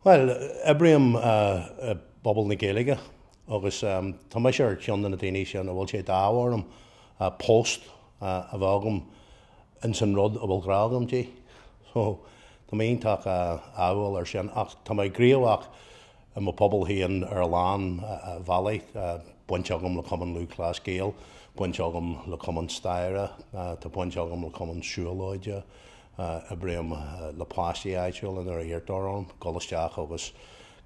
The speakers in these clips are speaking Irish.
Bhuel, oibrím i bpobal na Gaeilge agus tá mise ar cheann de na daoine sin a bhfuil sé d'ádh orm post a bheith agam ins an rud a bhfuil grá agam di. So, tá mé iontach ádhúil ar sin ach tá mé gníomhach i mo phobal féin ar a lán bealaí, baint agam le Cumann Lúthchleas Gael, baint agam le Cumann Staire, tá baint agam le Cumann Siúlóide, oibrím le páistí áitiúla nuair a iarrtar orm dul isteach agus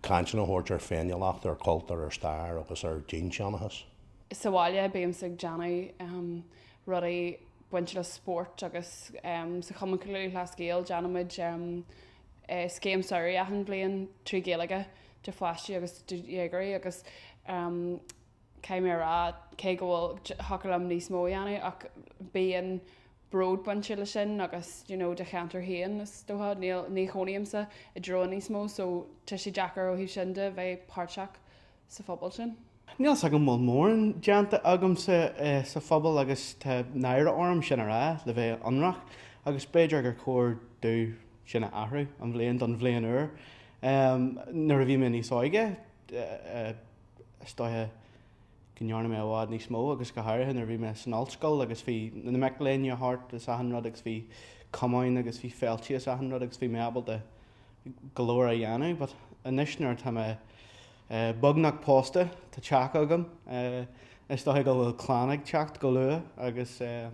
cainteanna a thabhairt ar féiniúlacht, ar chultúr, ar stair agus ar dinnseanchas. Sa bhaile bímse ag déanamh rudaí bainte le spórt agus sa Chumann Lúthchleas Gael déanaimid scéim samhraidh achan bhliain trí Ghaeilge do pháistí agus do dhéagóirí agus caithfidh mé a rá cé go bhfuil thiocfadh liom níos mó a dhéanamh ach bíonn bród bainte le sin agus you know do cheantar féin is dócha. Níl ní chónaímse i dTreo níos mó so tá sé deacair ó thaobh sin de bheith páirteach sa phobal sin. Níl 's agam bhfuil mórán déanta agamsa sa phobal agus tá náire orm sin a rá, le bheith ionraic, agus b'fhéidir gur chóir domh sin a athrú an bhliain don bhliain úr. Nuair a bhí mé níos óige, is dóiche go ndearna mé i bhfad níos mó agus go háirithe nuair a bhí mé san ollscoil agus bhí na mic léinn thart is achan rud agus bhí cumainn agus bhí féiltí is achan rud agus bhí mé ábalta go leor a dhéanamh but anois nuair atá mé beagnach pósta, tá teach agam, is dóiche go bhfuil clann ag teacht go luath agus tá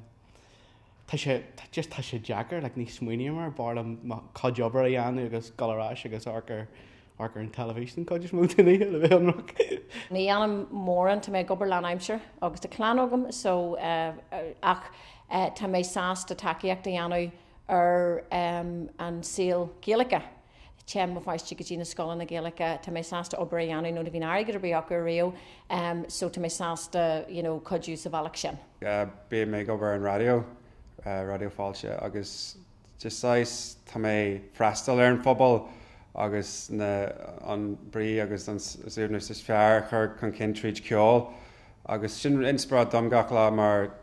sé, just tá sé deacair, like ní smaoiním air, b'fhearr liom mo chuid obair a dhéanamh agus dul ar ais agus amharc ar, amharc ar an teilifís den chuid is mó den oíche le bheith ionraic. Ní dhéanaim mórán, tá mé ag obair lánaimseartha agus tá clann agam so ach tá mé sásta tacaíocht a dhéanamh ar an saol Gaeilge. Téann mo pháistí go dtí na scoileanna Gaeilge, tá mé sásta obair a dhéanamh nó ní bhíonn airgead ar bith acu ariamh so tá mé sásta you know cuidiú sa bhealach sin. Bím ag obair ar an raidió, Raidió Fáilte, agus just saghas tá mé freastal ar an phobal agus na an brí agus an suaimhneas is fearr a chur chun cinn tríd ceol agus sin inspioráid dom gach lá mar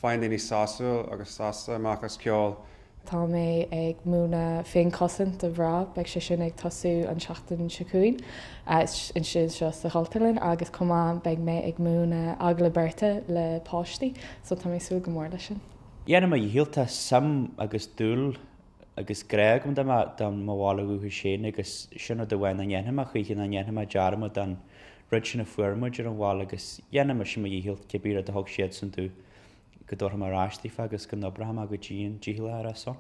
Faigheann daoine sásúil agus sásta amach as ceol. Tá mé ag múineadh féinchosaint do mhná, beidh sé sin ag tosú an tseachtain seo chugainn anseo sa Chultúrlann agus chomh maith beidh mé ag múineadh agallamh beirte le páistí so tá mé ag súil go mór leis sin. Dhéanaim mo dhícheall, tá suim agus dúil agus grá agam do mo bhaile dhúchais féin agus sin rud amháin nach ndéanfaidh mé choíche, nach ndéanfaidh mé dearmad den rud sin a fuair muid ar an bhaile agus dhéanfaidh mise mo dhícheall cibé rud a thug siadsan domh go dtabharfaidh mé ar ais daofa agus go n-oibreoidh mé go dian dícheallach ar a son.